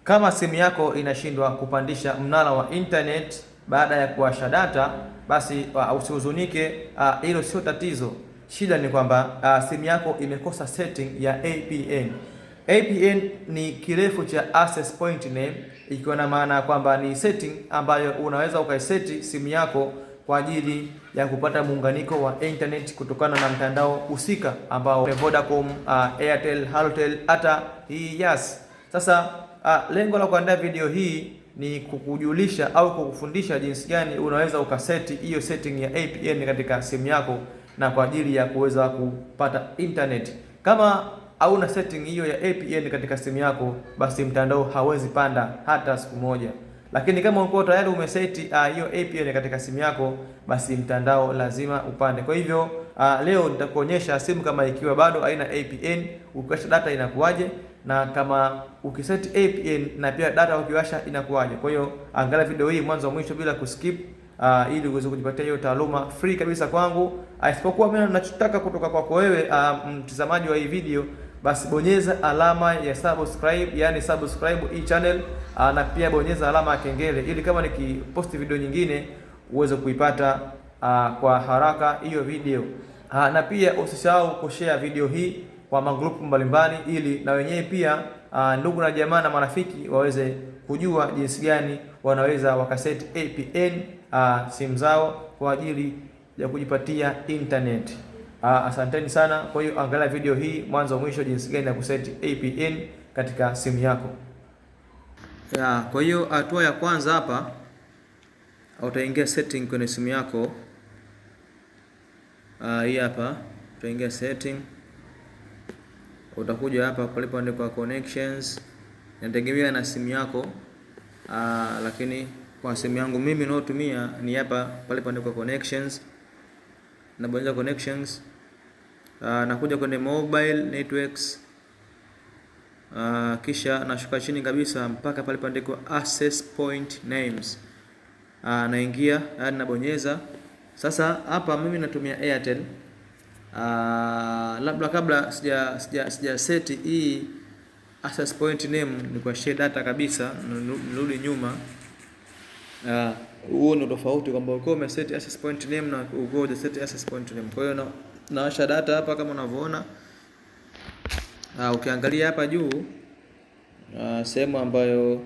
Kama simu yako inashindwa kupandisha mnara wa internet baada ya kuwasha data, basi usihuzunike, hilo sio tatizo. Shida ni kwamba simu yako imekosa setting ya APN. APN ni kirefu cha access point name, ikiwa na maana ya kwamba ni setting ambayo unaweza ukaiseti simu yako kwa ajili ya kupata muunganiko wa internet kutokana na mtandao husika ambao ni Vodacom, Airtel, Halotel, hata hii Yas. Sasa lengo la kuandaa video hii ni kukujulisha au kukufundisha jinsi gani unaweza ukaseti hiyo setting ya APN katika simu yako na kwa ajili ya kuweza kupata internet. Kama hauna setting hiyo ya APN katika simu yako, basi mtandao hawezi panda hata siku moja. Lakini kama uko tayari umeseti hiyo APN katika simu yako, basi mtandao lazima upande. Kwa hivyo leo nitakuonyesha simu kama ikiwa bado haina APN, ukiwasha data inakuwaje, na kama ukiseti APN na pia data ukiwasha inakuwaje. Kwa hiyo angalia video hii mwanzo wa mwisho bila kuskip, ili uweze kujipatia hiyo taaluma free kabisa kwangu. Isipokuwa mimi ninachotaka kutoka kwako wewe, mtazamaji wa hii video, basi bonyeza alama ya subscribe, yani subscribe hii channel, na pia bonyeza alama ya kengele ili kama nikiposti video nyingine uweze kuipata kwa haraka hiyo video. Na pia usisahau kushare video hii kwa magrupu mbalimbali ili na wenyewe pia ndugu na jamaa na marafiki waweze kujua jinsi gani wanaweza wakaseti APN simu zao kwa ajili ya kujipatia internet. Asanteni sana. Kwa hiyo angalia video hii mwanzo mwisho, jinsi gani ya kuseti APN katika simu yako. Ya, kwa hiyo hatua ya kwanza hapa utaingia setting kwenye simu yako. Hii hapa utaingia setting, utakuja hapa palipoandikwa connections, inategemea na simu yako. Lakini kwa simu yangu mimi ninayotumia ni hapa palipoandikwa connections, nabonyeza connections. Nakuja kwenye mobile networks. Kisha nashuka chini kabisa mpaka palipoandikwa access point names. Naingia, yaani nabonyeza. Sasa hapa mimi natumia Airtel. Labda kabla sija set hii access point name ni kwa share data kabisa, nirudi nyuma. Huo ni tofauti kwamba ukiwa umeset access point name na ukiwa hujaset access point name. Kwa hiyo nawasha data hapa kama unavyoona. Ukiangalia hapa juu, sehemu ambayo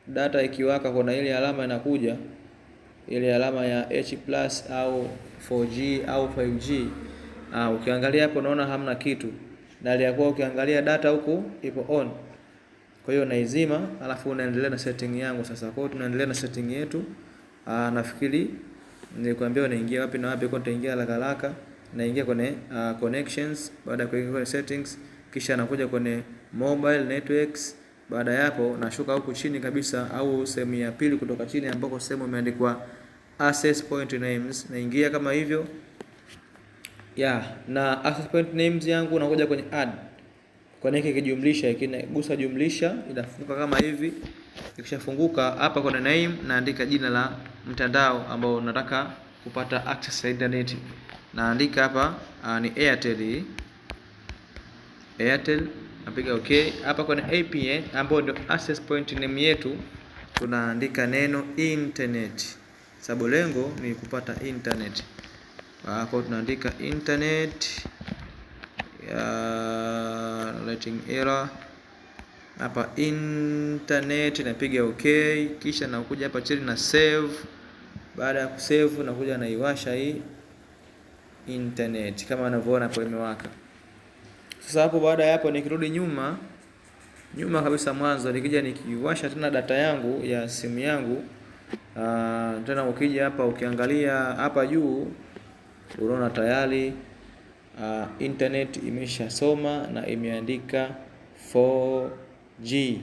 data ikiwaka kuna ile alama inakuja, ile alama ya H plus au 4G au 5G. Ukiangalia hapo unaona hamna kitu, na aliyakuwa ukiangalia data huku ipo on. Kwa hiyo naizima, alafu unaendelea na setting yangu sasa. Kwa hiyo tunaendelea na setting yetu. Nafikiri nilikwambia unaingia wapi na wapi, kwa nitaingia haraka haraka. Naingia kwenye connections, baada ya kuingia kwenye settings, kisha nakuja kwenye mobile networks. Baada ya hapo nashuka huku chini kabisa, au sehemu ya pili kutoka chini ambako sehemu imeandikwa access point names, naingia kama hivyo ya, na access point names yangu nakuja kwenye add, kwa hiki kijumlisha, ikigusa jumlisha inafunguka kama hivi. Ikishafunguka hapa kwenye name naandika jina la mtandao ambao nataka kupata access ya internet. Naandika hapa ni Airtel. Airtel, napiga okay. Hapa kwenye APN ambayo ndio access point name yetu tunaandika neno internet, sababu lengo ni kupata internet. Kwa tunaandika internet ya writing error hapa internet, napiga okay, kisha nakuja hapa chini na save. Baada ya kusave nakuja naiwasha hii internet kama unavyoona hapo imewaka. Sasa hapo baada ya hapo nikirudi nyuma nyuma kabisa mwanzo, nikija nikiwasha tena data yangu ya simu yangu, tena ukija hapa ukiangalia hapa juu unaona tayari internet imeshasoma na imeandika 4G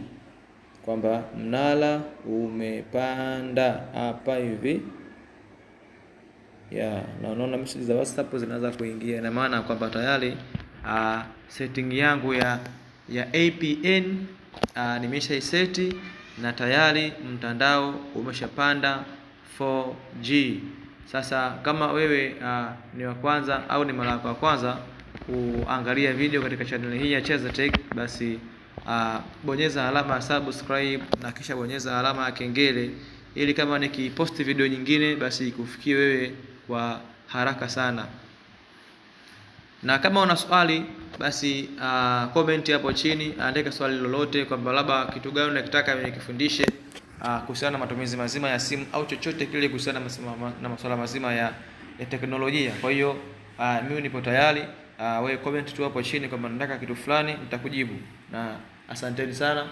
kwamba mnara umepanda hapa hivi ya, na unaona message za WhatsApp zinaanza kuingia. Ina maana kwamba tayari setting yangu ya APN nimeshaiseti na tayari mtandao umeshapanda 4G. Sasa kama wewe ni wa kwanza au ni mara yako ya kwanza kuangalia video katika channel hii ya Cheza Tech, basi Bonyeza alama ya subscribe na kisha bonyeza alama ya kengele ili kama nikiposti video nyingine basi ikufikie wewe kwa haraka sana. Na kama una swali basi comment hapo chini, andika swali lolote kwamba labda kitu gani unakitaka mimi nikifundishe kuhusiana na matumizi mazima ya simu au chochote kile kuhusiana na masuala mazima ya teknolojia. Kwa hiyo mimi nipo tayari. Wewe comment tu hapo chini kwamba nataka kitu fulani, nitakujibu. Na asanteni sana.